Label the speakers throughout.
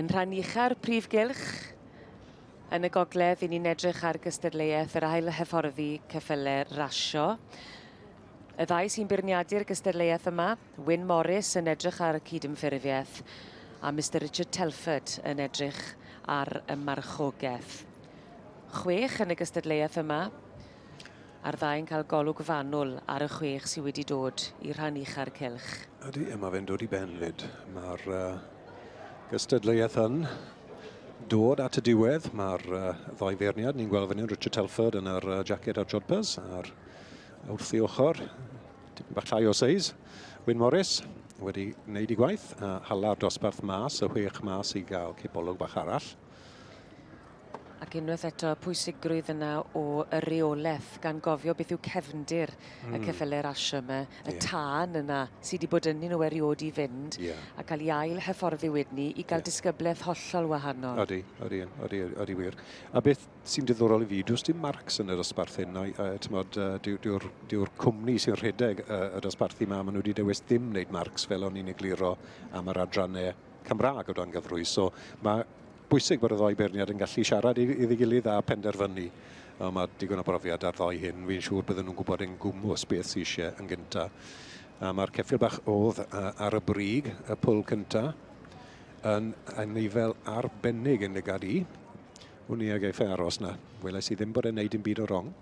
Speaker 1: Yn rhan ucha'r prif gylch, yn y gogledd, i ni'n edrych ar gystadleuaeth yr ail hyfforddi ceffyle rasio. Y ddau sy'n beirniadu'r gystadleuaeth yma, Wyn Morris yn edrych ar y cydymffurfiaeth a Mister Richard Telford yn edrych ar y marchogaeth. Chwech yn y gystadleuaeth yma, a'r ddau'n cael golwg fanwl ar y chwech sydd wedi dod i rhan ucha'r cylch.
Speaker 2: Ydy, a mae fe'n dod i ben fyd. Mae'r uh, gystadleuaeth yn dod at y diwedd. Mae'r uh, ddau feirniad, ni'n gweld fan hyn, Richard Telford yn yr uh, jacket a'r jodpers, a'r wrth ei ochr, tipyn bach llai o seis, Wyn Morris wedi wneud ei gwaith, a hala'r dosbarth mas, y chwech mas i gael cipolwg bach arall.
Speaker 1: Ac unwaith eto, y pwysigrwydd yna o y reolaeth, gan gofio beth yw cefndir mm. y ceffylau rasio yma, y yeah. tân yna sydd wedi bod ynddyn nhw erioed i fynd, yeah. a cael ei ail hyfforddi wedyn ni i gael yeah. disgyblaeth hollol wahanol.
Speaker 2: Odi, odi, odi, odi wir. A beth sy'n diddorol i fi, does dim marcs yn y dosbarth hyn, tymod, dyw'r dyw cwmni sy'n rhedeg y, y dosbarthu yma, maen nhw wedi dewis ddim wneud marcs fel o'n i'n egluro am yr adrannau Cymraeg o dan gyfrwy. So mae bwysig bod y ddou beirniad yn gallu siarad iddi gilydd a penderfynu. Ond mae digon o brofiad ar ddou hyn, fi'n siŵr bydden nhw'n gwybod yn gwmws beth sydd eisiau yn gynta. A mae'r ceffyl bach oedd ar y brig, y pwl cynta, yn anifail arbennig yn lygad i. Wn i ag eiff e aros na. Welais i ddim bod e'n neud dim byd o wrong.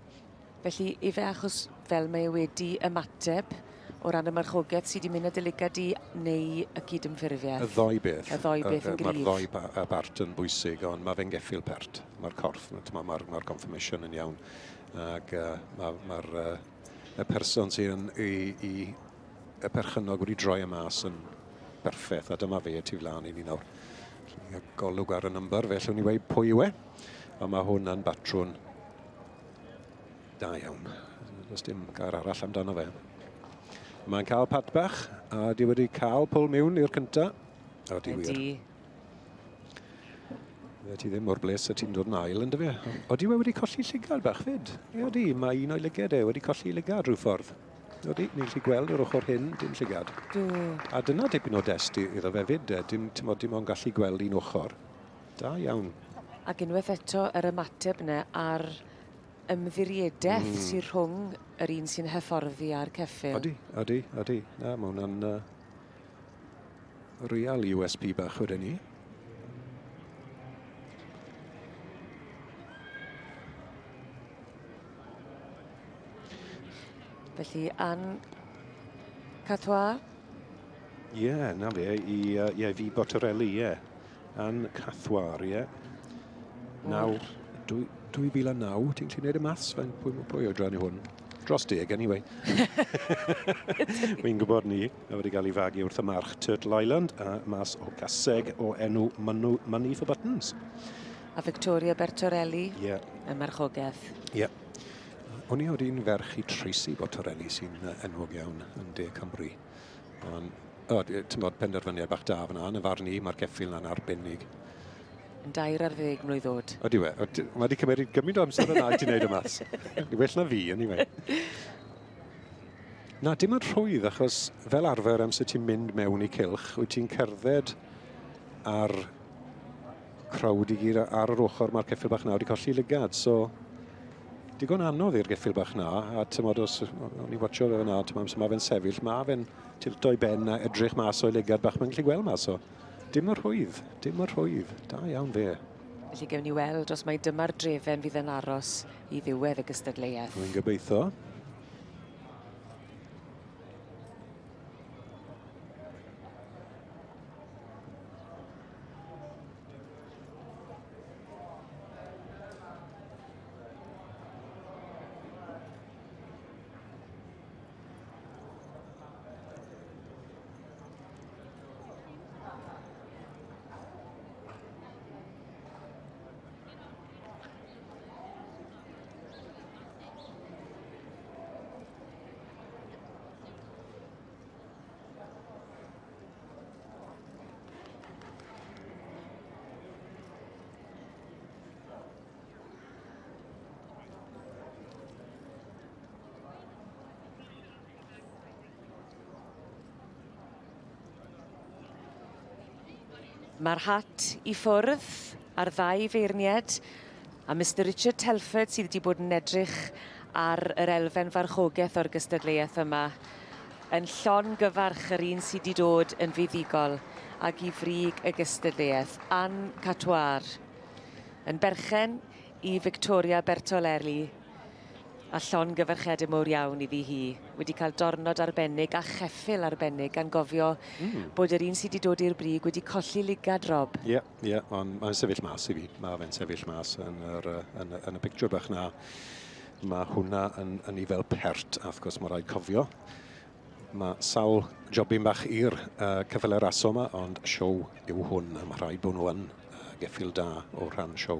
Speaker 1: Felly, ife achos fel mae e wedi ymateb o ran y marchogaeth sydd wedi mynd â dy lygad di neu y cydymffurfiaeth?
Speaker 2: Y ddou beth.
Speaker 1: Y ddou beth yn gryf.
Speaker 2: Mae'r ddou ba bart yn bwysig, ond mae fe'n geffyl pert. Mae'r corff, mae'r ma, ma confirmation yn iawn. Ac uh, mae'r ma, ma uh, y person sy'n i, i, y perchennog wedi droi y mas yn berffaith, a dyma fe tu flaen i ni nawr. Golwg ar y number, fe allwn ni weud pwy yw e. Ond mae hwn yn batrwn Da iawn. Does dim gair arall amdano fe. Mae'n cael pat bach, a di wedi cael pwl miwn i'r cynta. O, di wir.
Speaker 1: Ydy.
Speaker 2: Fe ti ddim mor bles a ti'n dod yn ail, ynddo fe? O, di wedi colli llygad bach fyd. Ie, di, mae un o'i lygad e wedi colli lygad rhyw ffordd. O, di, ni'n gallu gweld yr ochr hyn, dim llygad.
Speaker 1: Do.
Speaker 2: A dyna dipyn o dest iddo fe fyd, e. Dim, dim, dim ond gallu gweld un ochr. Da iawn.
Speaker 1: Ac unwaith eto, yr ymateb 'na a'r ymddiriedaeth mm. sy'n rhwng yr un sy'n hyfforddi a'r ceffyl.
Speaker 2: Odi, odi, odi. Na, mae hwnna'n uh, real USP bach wedyn ni.
Speaker 1: Felly, Anne Cathois?
Speaker 2: Ie, yeah, na fe, i, uh, yeah, fi Bottarelli, ie. Yeah. Anne Cathwar, ie. Naw, 2009, ti'n gallu gwneud y maths? Faint, pwy, pwy oedran yw hwn? Dros deg, anyway. Wy'n gwybod ni, a wedi cael ei fagu wrth y march Turtle Island, a mas o gaseg o enw Money for Buttons.
Speaker 1: A Victoria Bertorelli,
Speaker 2: yeah.
Speaker 1: y marchogaeth.
Speaker 2: Ie. Yeah. O'n i oed un ferch i Tracy Bottarelli sy'n enwog iawn yn De Cymru. Ond, o, ti'n bod, penderfyniad bach da fyna, yn y farn i, mae'r ceffyl na'n arbennig.
Speaker 1: Yn 13 mlwydd oed.
Speaker 2: Ydy we. Mae wedi cymryd gymaint o amser yna i ti wneud y mas. Well na fi, anyway. Na, dim yn rhwydd, achos fel arfer amser ti'n mynd mewn i cylch, wyt ti'n cerdded ar crowd i gyd ar yr ochr mae'r ceffyl bach na wedi colli lygad, so digon anodd i'r geffyl bach na, a tymod, os o'n i'n watcho fe fyna, tymod, amser mae fe'n sefyll, mae fe'n tilto i ben a edrych mas o'i lygad bach, mae'n gallu gweld mas o. Dim y rhwydd, dim y rhwydd, da iawn fe.
Speaker 1: Felly gewn ni weld os mai dyma'r drefen fydd yn aros i ddiwedd y gystadleuaeth.
Speaker 2: Rwy'n gobeithio.
Speaker 1: Mae'r hat i ffwrdd a'r ddau feirnied, a Mister Richard Telford sydd wedi bod yn edrych ar yr elfen farchogaeth o'r gystadleuaeth yma, yn llongyfarch yr un sydd wedi dod yn fuddugol ag i frig y gystadleuaeth, Anne Catoire, yn berchen i Victoria Bertoleri, a llongyfarchiadau mowr iawn iddi hi. Wedi cael dornod arbennig a cheffyl arbennig, gan gofio bod yr un sydd wedi dod i'r brig wedi colli ligad, Rob.
Speaker 2: Ie, yeah, ie, yeah, ond mae'n sefyll mas i fi. Mae fe'n sefyll mas yn, yr, yn, yn y pictiwr bach na. Mae hwnna yn, yn ei fel pert, a wrth gwrs mae rhaid cofio. Mae sawl jobyn bach i'r ceffylau raso yma, ond siow yw hwn, a mae rhaid bod nhw yn geffyl da o rhan siow.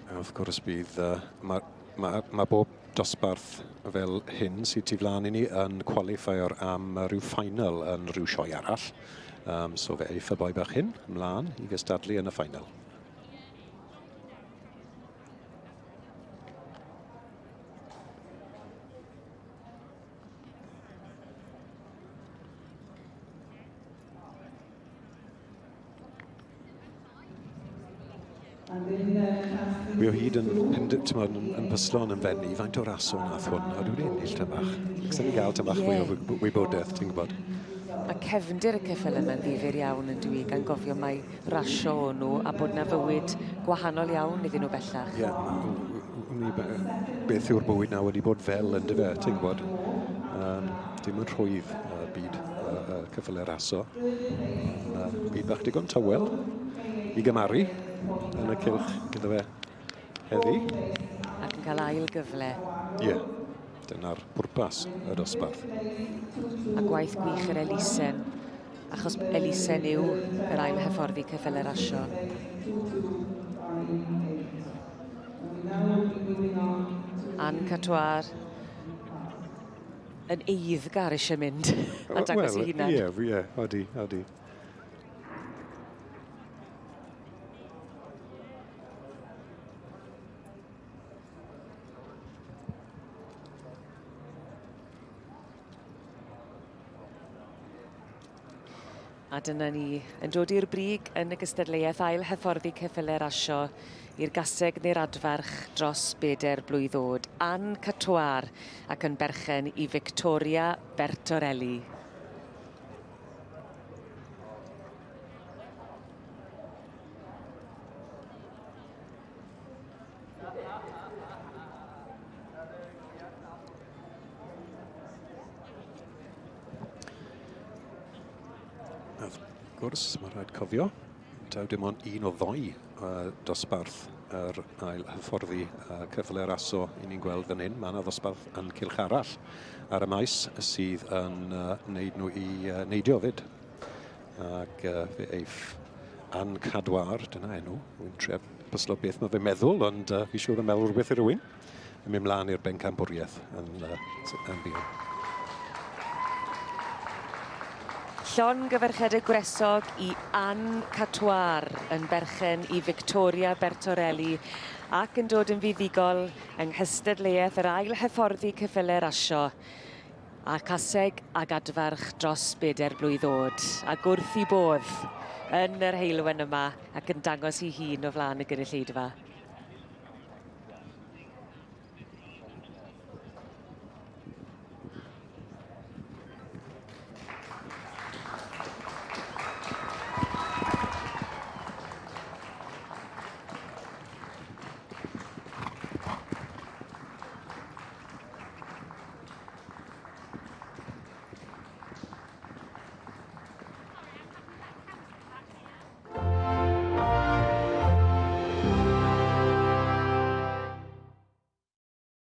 Speaker 2: A wrth gwrs bydd, uh, mae, ma, ma bob dosbarth fel hyn sydd tu flaen i ni yn qualifier am rhyw final yn rhyw sioe arall. Um, so fe eiff y boi bach hyn ymlaen i gystadlu yn y final. Wi o hyd yn, yn, yn, yn pyslo yn ymfenni, faint o raso nath hwn, a dwi wedi ennill tam bach. Cos ni gael tam bach mwy o wybodaeth, ti'n gwybod.
Speaker 1: Mae cefndir y ceffyl yma'n ddifyr iawn yn dwi, gan gofio mai rasio o'n nhw a bod 'na fywyd gwahanol iawn iddyn nhw bellach.
Speaker 2: Ie, yeah, beth yw'r bywyd na wedi bod fel yn dyfe, ti'n gwybod. Um, dim yn rhwydd uh, byd uh, uh, ceffylau raso. Uh, byd bach digon tawel i gymaru yn y cylch gyda fe heddi.
Speaker 1: Ac yn cael ail gyfle.
Speaker 2: Ie, yeah, dyna'r pwrpas y dosbarth.
Speaker 1: A gwaith gwych yr elusen, achos elusen yw yr ail hyfforddi ceffylau rasio. Anne Catoire yn eiddgar eisiau mynd a dangos ei hunan.
Speaker 2: Ie, ie, odi, odi.
Speaker 1: A dyna ni, yn dod i'r brig yn y gystadleuaeth ail hyfforddi ceffylau rasio i'r gaseg neu'r adfarch dros bedair blwydd oed. Anne Catoire ac yn berchen i Victoria Bertorelli.
Speaker 2: Wrth gwrs, mae rhaid cofio, taw dim ond un o ddoi uh, dosbarth yr ail hyfforddi uh, cyfle raso i ni'n gweld fan hyn. Mae yna ddosbarth yn cylch arall ar y maes sydd yn uh, wneud nhw i uh, neidio fyd. Ac uh, fe eiff Ann Cadwar, dyna enw, wy'n trio pyslo beth mae fe'n meddwl, ond uh, fi siŵr yn meddwl rhywbeth i rywun, yn mynd mlaen i'r bencampwriaeth yn, uh, yn fuan.
Speaker 1: Llongyfarchiadau gwresog i Ann Catoire yn berchen i Victoria Bertorelli ac yn dod yn fuddugol yng nghystadleuaeth yr ail hyfforddi ceffylau rasio a caseg ag adfarch dros bedair blwydd o'd, ac wrth 'i bodd yn yr heulwen yma ac yn dangos 'i hun o flaen y gynulleidfa.